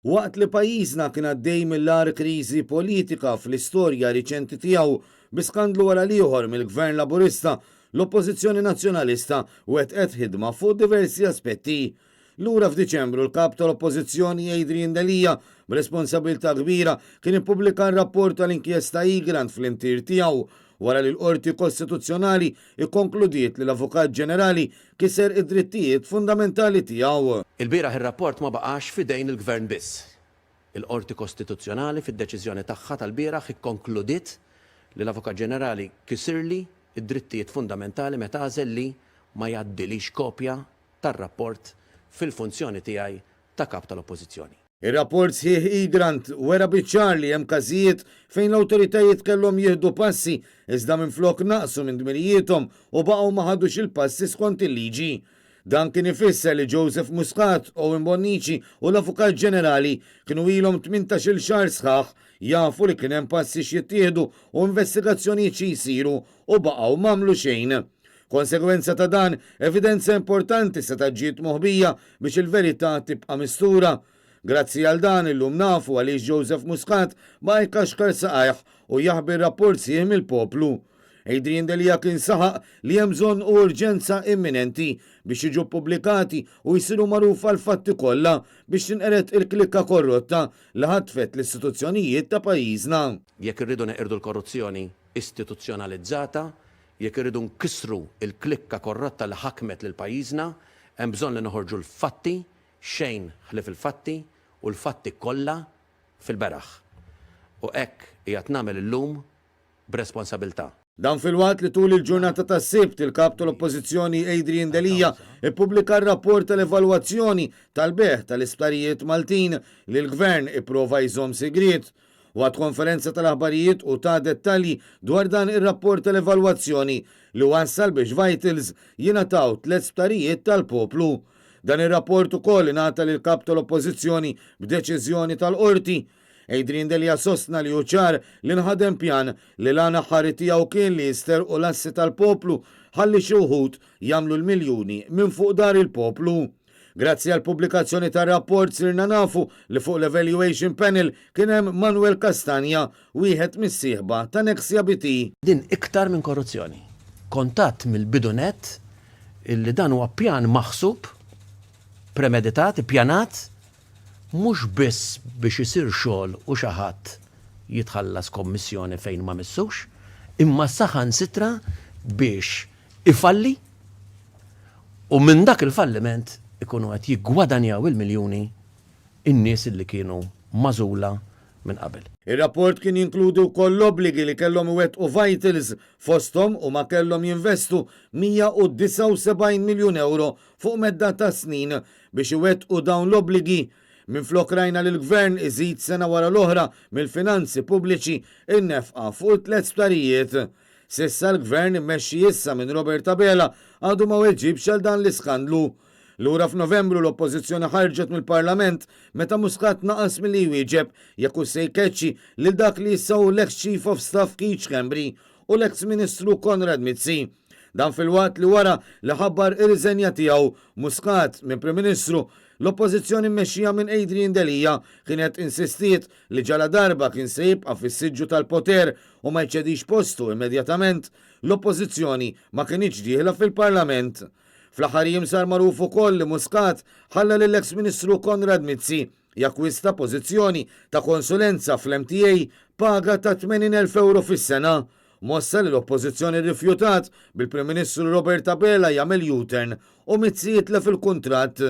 Waqt li pajjiżna kien għaddej mill-agħar kriżi politika fl-istorja riċenti tiegħu, bi skandlu wara l-ieħor mill-Gvern Laburista, l-Oppożizzjoni Nazzjonalista wettqet ħidma fuq diversi aspetti. Lura f'Diċembru l-Kap tal-Oppożizzjoni Adrian Delia, b'responsabilità kbira, kien ippubblika r-rapport tal-inkjesta Egrant fl-intier tiegħu wara li l-Qorti Kostituzzjonali ikkonkludiet li l-Avukat Ġenerali kiser id-drittijiet fundamentali tiegħu. Ilbieraħ ir-rapport ma baqax f'idejn il-Gvern biss. Il-Qorti Kostituzzjonali fid-deċiżjoni tagħha tal-bieraħ ikkonkludiet li l-Avukat Ġenerali kisirli d-drittijiet fundamentali meta għażel li ma jgħaddilix kopja tar-rapport fil-funzjoni tiegħi ta' Kap tal-Oppożizzjoni. Ir-rapport sħiħ Egrant wera biċ-ċar li hemm każijiet fejn l-awtoritajiet kellhom jieħdu passi iżda minflok naqsu minn dmirijiethom u baqgħu ma ħadux il-passi skont il-liġi. Dan kien ifisser li Joseph Muscat, Owen Bonnici u l-Avukat Ġenerali kienu ilhom 18-il xahar sħaħ jafu li kien hemm passi x'jittieħdu u investigazzjonijiet xi jsiru u baqgħu m'għamlu xejn. Konsegwenza ta' dan, evidenza importanti setgħet ġiet moħbija biex il-verità tibqa' mistura. Grazzi għal dan illum nafu għaliex Joseph Muscat baqa' jkaxkar saqajh u jaħbi r-rapport sħiħ mill-poplu. Adrian Delia kien saħaq li hemm bżonn u urġenza imminenti biex jiġu ppubblikati u jsiru magħrufa l-fatti kollha biex tinqered il-klikka korrotta li ħatfet l-istituzzjonijiet ta' pajjiżna. Jekk irridu neqirdu l-korruzzjoni istituzzjonalizzata, Jekk irridu nkissru l-klikka korrotta li ħakmet lil pajjiżna, hemm bżonn li noħorġu l-fatti, xejn ħlief il-fatti, u l-fatti kollha fil-beraħ. U hekk qiegħed nagħmel illum b'responsabilità. Dan filwaqt li tul il-ġurnata tas-Sibt, il-Kap tal-Oppożizzjoni Adrian Delia ppubblika r-rapport tal-evalwazzjoni tal-bejgħ tal-isptarijiet Maltin li l-Gvern ipprova jżomm sigriet. Waqt konferenza tal-aħbarijiet hu ta dettalji dwar dan ir-rapport tal-evalwazzjoni li wassal biex Vitals jingħataw tlett sptarijiet tal-poplu. Dan ir-rapport ukoll ingħata lill-Kap tal-Oppożizzjoni b'deċiżjoni tal-Qorti. Adrian Delia sostna li hu ċar li nħadem pjan li l-għan aħħari tiegħu kien li jisterqu l-assi tal-poplu ħalli xi wħud jagħmlu l-miljuni minn fuq dar il-poplu. Grazzi għall-pubblikazzjoni tar-rapport sirna nafu li fuq l-Evaluation Panel kien hemm Manuel Castagna, wieħed mis-sieħba ta' Nexia BT. Din iktar minn korruzzjoni. Kont għedt mill-bidu nett illi dan huwa pjan maħsub, premeditat, ippjanat, mhux biss biex isir xogħol u xi ħadd jitħallas kommissjoni fejn ma missux, imma saħansitra biex ifalli u minn dak il-falliment ikunu qed jiggwadanjaw il-miljuni n-nies li kienu magħżula minn qabel. Ir-rapport kien jinkludi wkoll l-obbligi li kellhom iwettqu Vitals, fosthom huma kellhom jinvestu 179 miljun ewro fuq medda ta' snin biex iwettqu dawn l-obbligi. Minflok rajna lill-Gvern iżid sena wara l-oħra mill-finanzi pubbliċi n-nefqa fuq it-tlett sptarijiet. S'issa l-Gvern immexxi issa minn Robert Abela għadu ma weġibx għal dan l-iskandlu. Lura f'Novembru l-Oppożizzjoni ħarġet mill-Parlament meta Muscat naqas milli jwieġeb jekk hux se jkeċċi lil dak li issa hu l-eks Chief of Staff Keith Schembri u l-eks Ministru Konrad Mizzi. Dan filwaqt li wara li ħabbar ir-riżenja tiegħu, Muscat minn Prim Ministru, l-Oppożizzjoni mmexxija minn Adrian Delia kienet insistiet li ġaladarba kien se jibqa' fis-siġġu tal-poter u ma jċedix postu immedjatament, l-Oppożizzjoni ma kinitx dieħla fil-Parlament. Fl-aħħar jiem sar magħruf ukoll li Muscat ħalla lill-eks Ministru Konrad Mizzi jakkwista pożizzjoni ta' konsulenza fl-MTA b'paga ta' 80,000 ewro fis-sena. Mossa li l-Oppożizzjoni rrifjutat, bil-Prim Ministru Robert Abela jagħmel U-turn u Mizzi jitlef il-kuntratt.